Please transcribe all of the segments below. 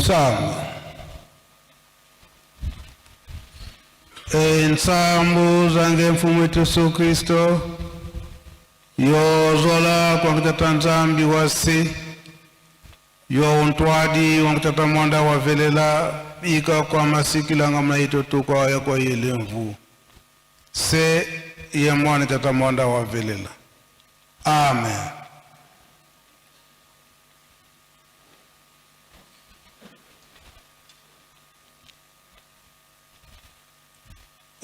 Psaume. Ensambu zange mfumu wetu Yesu Kristo yozola kwangitata Nzambi wasi yo untwadi wangitata mwanda wavelela ika kwa masikilanga mnaito tukwa ya kwa yele mvu se ye mwana tata mwanda wavelela. Amen.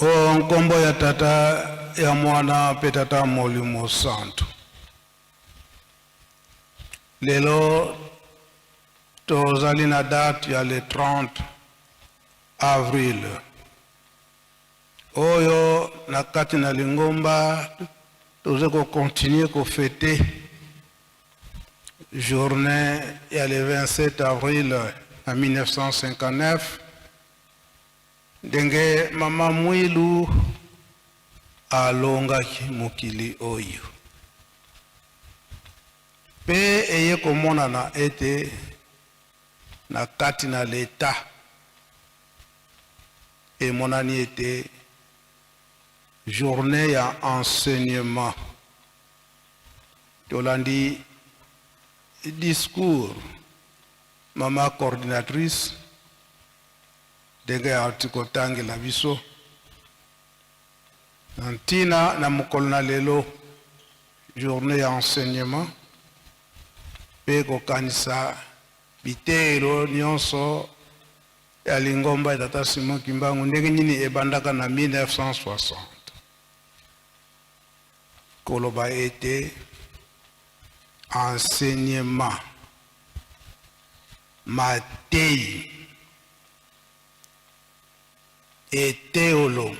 O nkombo ya Tata, ya Mwana mpe Tata Molimo Santu. Lelo tozali na date ya le 30 avril oyo na kati na lingomba toza kocontinue kofete journée ya le 27 avril na 1959 ndenge mama Mwilu alongaki mokili oyo mpe eye komonana ete na kati na leta emonani ete journée ya enseignement tolandi discours mama coordinatrice ndenge auti kotangela biso na ntina na mokolo na lelo journée ya enseignement mpe kokanisa biteyelo nyonso ya lingomba ya tata Simon Kimbangu ndenge nini ebandaka na 1960 koloba ete enseignement mateyi eteolo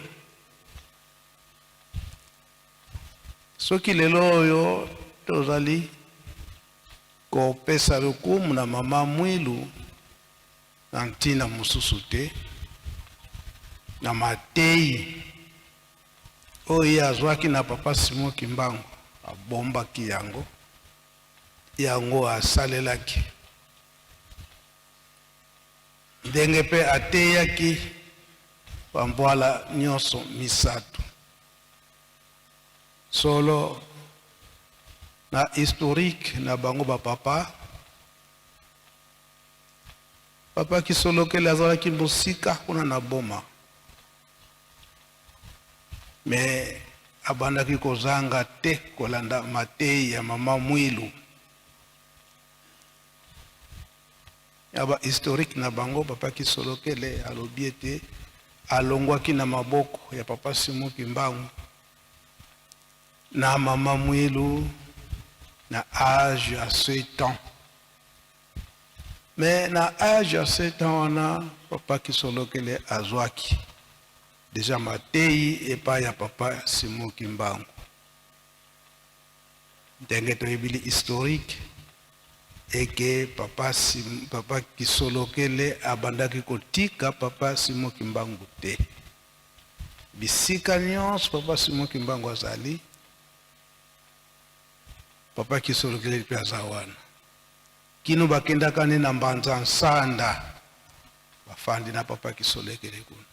soki lelo oyo tozali kopesa lokumu na mama Mwilu na ntina mosusu te na mateyi oyo ye azwaki na papa Simon Kimbangu, abombaki yango, yango asalelaki ndenge mpe ateyaki bambwala nyonso misato. Solo na historique na bango bapapa, papa Kisolokele azalaki mosika kuna na Boma, me abandaki kozanga te kolanda mateyi ya mama Mwilu ya ba historique na bango. Papa Kisolokele alobi ete alongwaki na maboko ya papa Simon Kimbangu na mama Mwilu na age ya 7 ans. Mais na age ya 7 ans wana papa Kisolokele azwaki deja mateyi epai ya papa Simon Kimbangu. Ndenge toyebili historique eke papa, Sim, papa Kisolokele abandaki kotika papa Simon Kimbangu te. Bisika nyonso papa Simon Kimbangu azali, papa Kisolokele mpe aza wana. Kino bakendaka nde na Mbanza Nsanda, bafandi na papa Kisolokele kuna.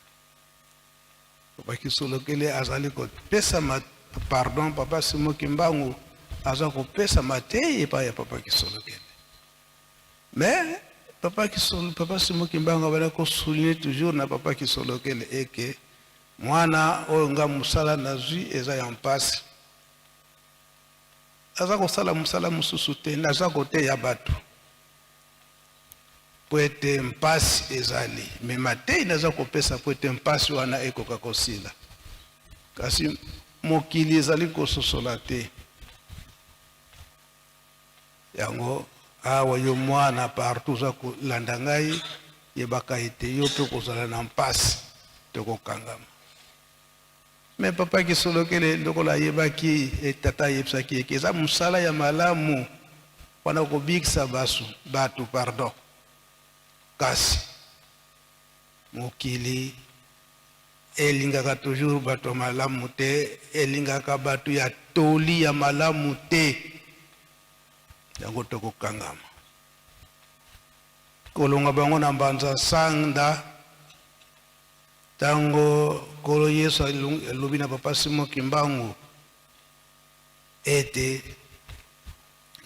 Papa Kisolokele azali kopesa ma, pardon, papa Simon Kimbangu aza kopesa mateyi epai ya papa Kisolokele. Mais papa Kisolo, papa Simon Kimbangu abanda kosouligner toujours na papa Kisolokele eke mwana oyo nga mosala nazwi eza ya mpasi, aza kosala mosala mosusu te, naza koteya bato mpo ete mpasi ezali, me mateyi naza kopesa mpo ete mpasi wana ekoka kosila. Kasi mokili ezali kososola te yango. Awa yo mwana partout oza kolanda ngai, yebaka ete yo mpe kozala na mpasi, tokokangama. Me papa Kisolokele lokola ayebaki tata ayebisaki eke eza mosala ya malamu mpona kobikisa basu bato, pardon, kasi mokili elingaka toujours bato ya malamu te, elingaka bato ya toli ya malamu te, yango tokokangama. Kolongwa bango na Mbanza Nsanda, tango Nkolo Yesu alobi na Papa Simon Kimbangu ete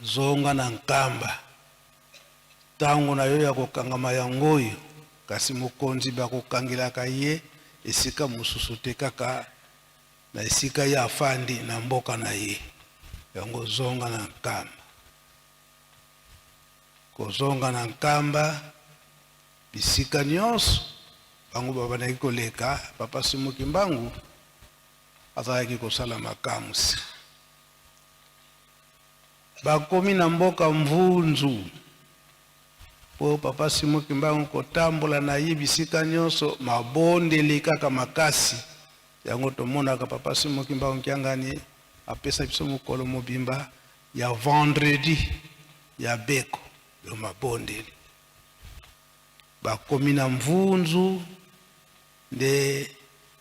zonga na Nkamba, tango na yo ya kokangama yango oyo, kasi mokonzi bakokangelaka ye esika mosusu te kaka na esika ye afandi na mboka na ye, yango zonga na Nkamba. Kozonga na Nkamba, bisika nionso bango babandaki koleka, Papa Simon Kimbangu azalaki kosala makamwisi. Bakomi na mboka Mvunzu, po Papa Simon Kimbangu kotambola na ye bisika nionso mabondeli kaka makasi. Yango tomonaka Papa Simon Kimbangu Kiangani apesa biso mokolo mobimba ya vendredi ya beko yo mabondeli. Bakomi na Mvunzu nde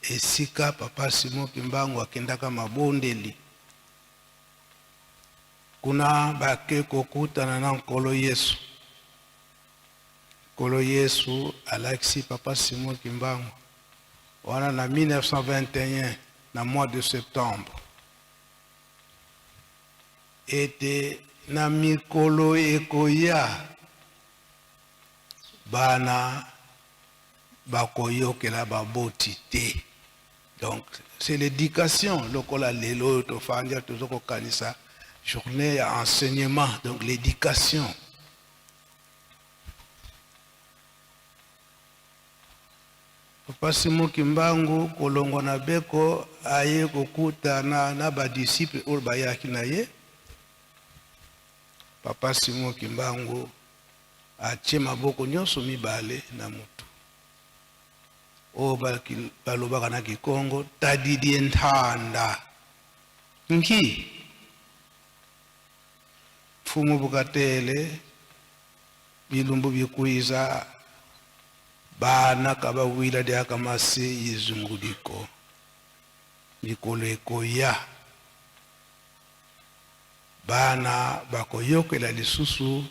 esika Papa Simon Kimbangu akendaka mabondeli. Kuna bake kokutana na Nkolo Yesu. Nkolo Yesu alakisi Papa Simon Kimbangu wana na 1921 na mois de septembre ete na mikolo ekoya bana bakoyokela baboti te. Donc c'est l'éducation lokola lelo oyo tofandi tozo kokanisa journée ya enseignement, donc l'éducation. Papa Simon Kimbangu kolongwa na Beko aye kokutana na ba disciples oyo bayaki na ye. Papa Simon Kimbangu atie maboko nyonso mibale na mutu oyo balobaka na Kikongo tadidie ntanda nki mfumu bukatele bilumbu bikuiza bana kabawila diakamasi yizunguliko mikolo ekoya bana bakoyokela lisusu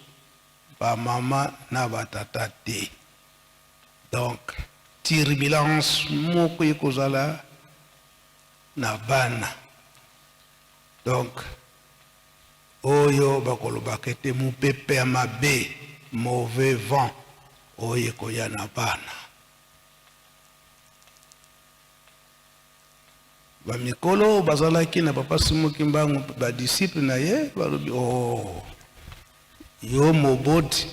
ba mama na ba tata te. Donc turbulence moko ekozala na bana. Donc oyo bakolobaka ete mupepe ya mabe, mauvais vent, oyo ekoya na bana. Ba mikolo oyo bazalaki na Papa Simon Kimbangu, ba disciples na ye balobi, oh, yo moboti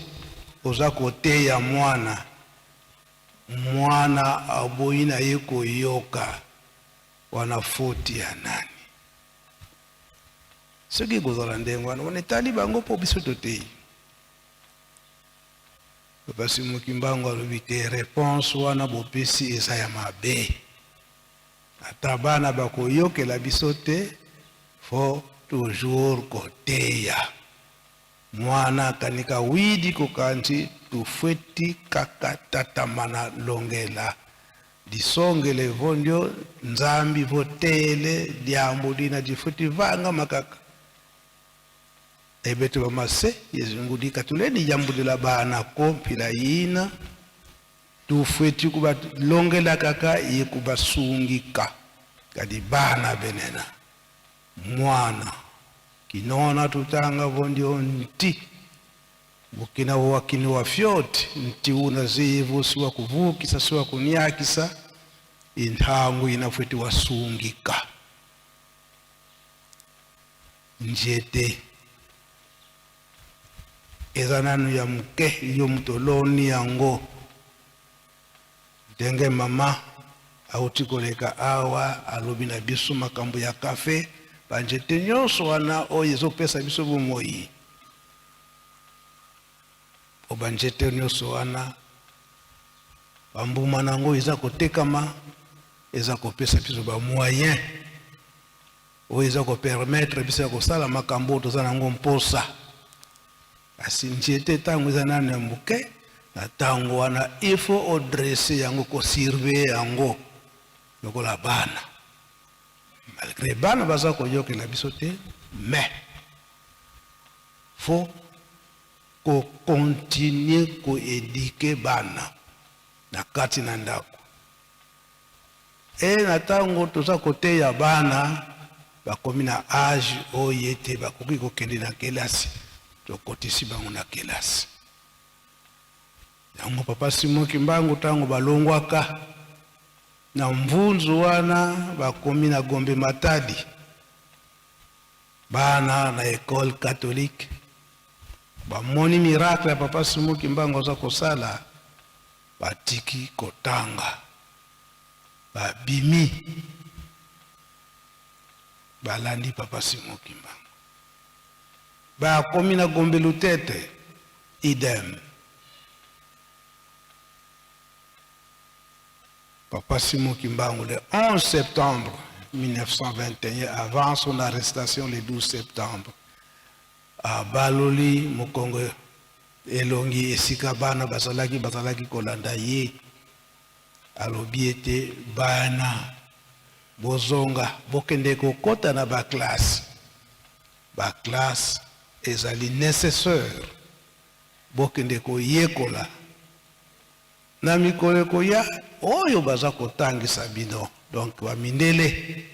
oza koteya mwana, mwana aboyi na ye koyoka, wana foti ya nani? Soki ekozala ndenge wana, wana etali bango mpo biso toteyi. Papa Simon Kimbangu alobi te, reponse wana bopesi eza ya mabe. Ata bana bakoyokela biso te, faut toujours koteya. Mwana kanika widi kokanzi tufweti kaka tatamana longela lisongele vondio nzambi votele liambo lina difweti vanga makaka ebete bamase yezungulika tuleni yambulila bana kompila yina Tufweti kubalongela kaka ye kubasungika kadi bana benena mwana kinona tutanga vondio nti bukina wakini wa fyoti nti una zivu siwa kuvukisa siwa kuniakisa inthangu inafweti wasungika njete Eza nanu ya muke yo mutu oloni yango ndenge mama awuti koleka awa alobi na biso makambo ya cafe ba nzete nyonso wana oyo ezopesa biso bomoyi po ba nzete nyonso wana ba mbuma na yango eza kotekama eza kopesa biso ba moyen Oyo eza ko permettre biso ya kosala makambo oyo toza na yango mposa. Kasi nzete tango eza nanu ya moke, na tango wana il faut o dresser yango, ko surveiller yango lokola bana. Malgre bana baza koyokela biso te, mais faut Kocontinuer koéduquer bana na kati na ndako. E na ntango toza koteya bana, bakomi na âge oyo ete bakoki kokende na kelasi, tokotisi bango na kelasi. Yango Papa Simon Kimbangu, ntango balongwaka na Mvunzu wana, bakomi na Gombe Matadi, bana na école catholique bamoni miracle ya Papa Simon Kimbangu aza kosala, batiki kotanga, babimi, balandi Papa Simon Kimbangu. Bakomi na Gombe Lutete, idem. Papa Simon Kimbangu, le 11 septembre 1921, avant son arrestation le 12 septembre, abaloli mokongo, elongi esika bana bazalaki kolanda ye, alobi ete: "Bana, bozonga, bokende kokɔta na baclasse. Baclasse ezali nécessaire, bokende koyekola. Na mikolo ekoya, oyo baza kotangisa bino, donc bamindele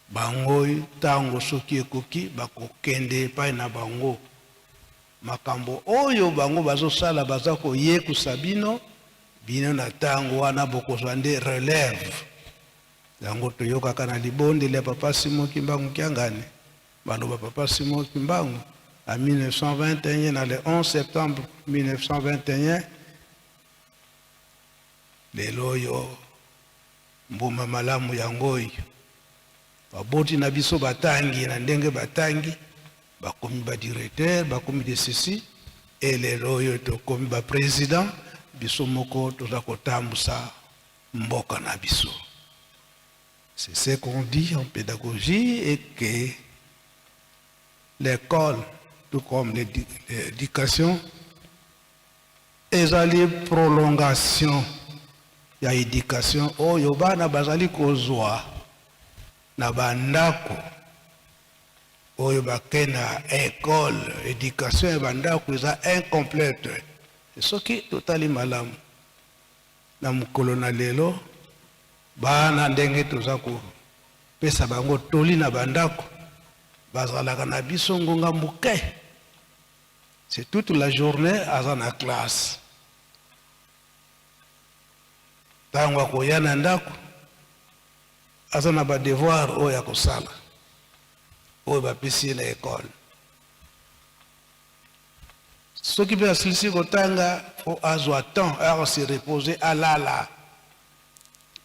bango, ntango soki ekoki, bakokende epai na bango. Makambo oyo bango bazosala, baza koyekusa bino, bino na ntango wana bokozwa nde relève." Yango toyokaka na libondeli ya Papa Simon Kimbangu Kiangani, baloba Papa Simon Kimbangu en 1921, na le 11 septembre 1921. Lelo oyo mbuma malamu yango oyo. Baboti na biso batangi na ndenge batangi, bakomi badirecteur, bakomi de ceci, e lelo oyo tokomi baprésident, biso moko toza kotambusa mboka na biso. C'est ce qu'on dit en pédagogie, et que l'école, tout comme l'éducation, ezali prolongation ya éducation oyo bana bazali kozwa na bandako. Oyo bake na école, éducation ya bandako eza incomplète. Soki totali malamu na mokolo na lelo, bana, ndenge toza kopesa bango toli na bandako, bazalaka na biso ngonga moke. C'est toute la journée aza na classe. Ntango akoya na ndako, aza na badevoir oyo akosala, oyo bapesi ye na école. Soki mpe asilisi kotanga, fo azwa temps akose reposer, alala.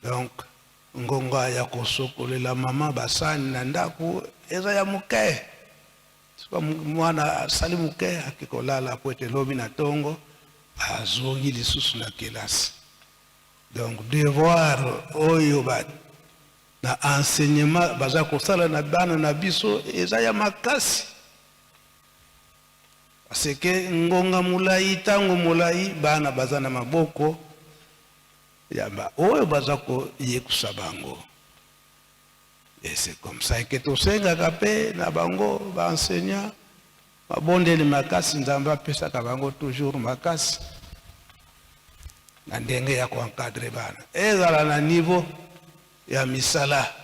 Donc ngonga ya kosokolela mama basani na ndako eza ya moke. Soki mwana asali moke, ake kolala, po ete lobi na ntongo azongi lisusu na kelasi. Donc devoir oyo ba na enseignement baza kosala na bana na biso eza ya makasi, parce que ngonga molai, ntango molai, bana baza na maboko ya ba oyo baza koyekusa bango. Et c'est comme ça que tosengaka mpe na bango baenseignant mabondeli makasi. Nzambe apesaka bango toujours makasi na ndenge ya koencadrer bana, ezala na niveau ya misala.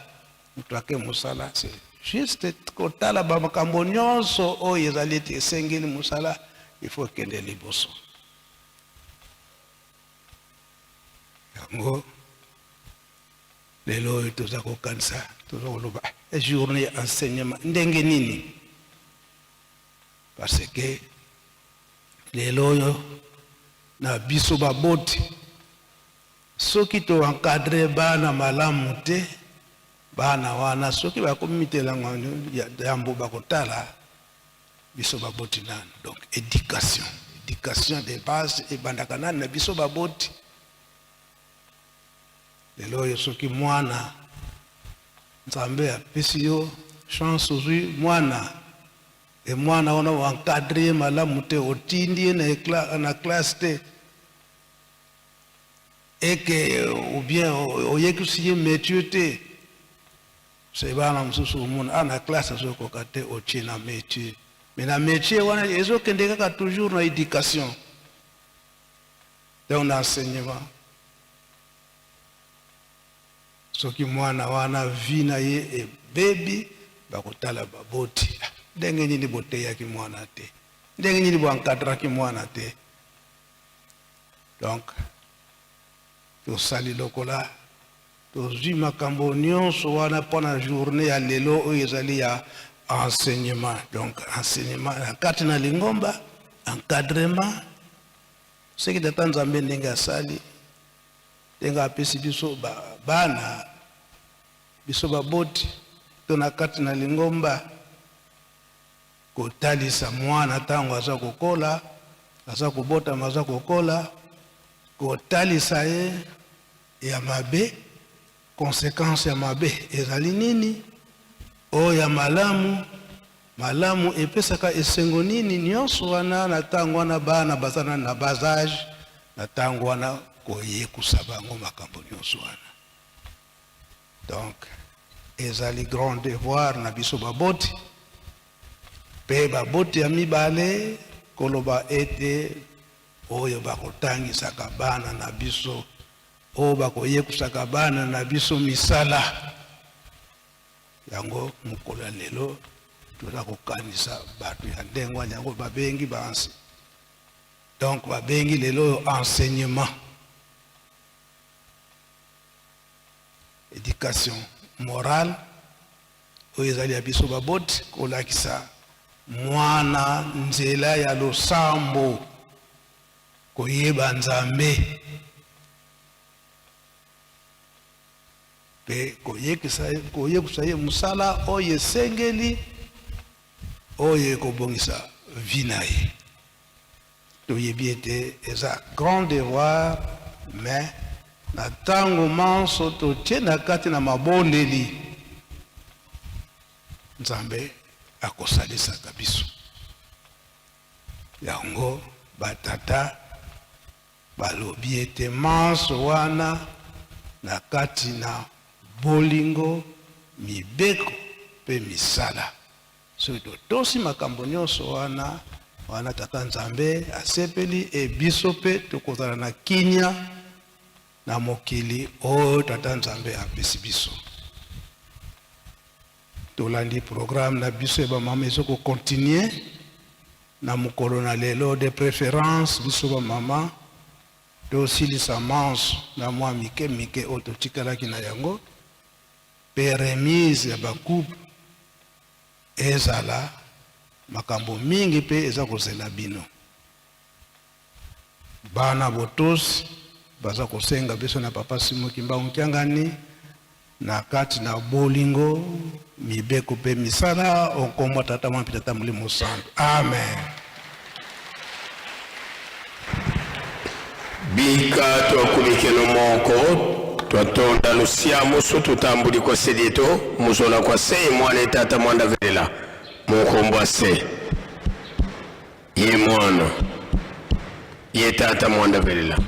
Moto ake mosala, c'est juste kotala bamakambo nyonso oyo ezali ete esengeli mosala, il faut ekende liboso. Yango lelo oyo toza kokanisa, toza koloba journée ya enseignement ndenge nini? Parce que lelo oyo na biso baboti, soki toencadrer bana malamu te, bana wana soki bakomi mitelango yambo, bakotala biso baboti nanu. Donc éducation de base ebandaka nani? Na biso baboti. Lelo oyo soki mwana, Nzambe apesi yo chance, ozwi mwana, e mwana wana oencadrer ye malamu te, otindi ye na classe te, eke ou bien oyekisi ye métier te, se bana mosusu omona a na classe azokoka te, otie na métier. Mais na métier wana ezokende kaka toujours na éducation, donc na enseignement. Soki mwana wana vie na ye ebebi, bakotala baboti: ndenge nini boteyaki mwana te, ndenge nini boencadraki mwana te? Donc tosali lokola tozwi makambo nyonso wana mpona journée ya lelo oyo ezali ya enseignement. Donc enseignement na kati na lingomba, encadrement. Soki Tata Nzambe ndenge asali, ndenge apesi biso bana, biso baboti to na kati na lingomba, kotalisa mwana ntango aza kokola, aza kobotama, aza kokola, kotalisa ye ya mabe, conséquence ya mabe ezali nini, oyo ya malamu, malamu epesaka esengo nini. Nyonso wana na ntango wana bana baza na bas âge, na ntango wana koyekusa bango makambo nyonso wana. Donc ezali grand devoir na biso baboti, mpe baboti ya mibale, koloba ete oyo bakotangisaka bana na biso, oyo bakoyekusaka bana na biso misala yango. Mokolo ya lelo toza kokanisa bato ya ndenge wana. Yango babengi baanse, donc babengi lelo oyo enseignement, éducation morale, oyo ezali ya biso baboti, kolakisa mwana nzela ya losambo, koyeba Nzambe mpe koyekisa ye mosala oyo esengeli, oyo ekobongisa vie na ye. Toyebi ete eza grand devoir, mais na ntango manso totie na kati na mabondeli, Nzambe akosalisaka biso yango. Batata balobi ete manso wana na kati na bolingo, mibeko mpe misala, soki totosi makambo nyonso wana wana, Tata Nzambe asepeli, e biso mpe tokozala na kimia na mokili oyo Tata Nzambe apesi biso. Tolandi programme na biso ya bamama ezokocontinuer na mokolo na lelo. De préférence biso bamama tosilisa manso na mwa mike mike oyo totikalaki na yango, mpe remise ya bacoupe ezala makambo mingi mpe eza kozela bino. Bana botosi baza kosenga biso na Papa Simo Kimbangu Kiangani na kati na bolingo, mibeko mpe misala, okombo Tata, Mwana mpe Tata Molimo Santo. Amen. Bika twakulikeno moko twatonda lusia musu tutambuli kwa sedieto muzola kwa sei mwana etata mwanda velela munkombwa se ye mwana ye tata mwanda velela.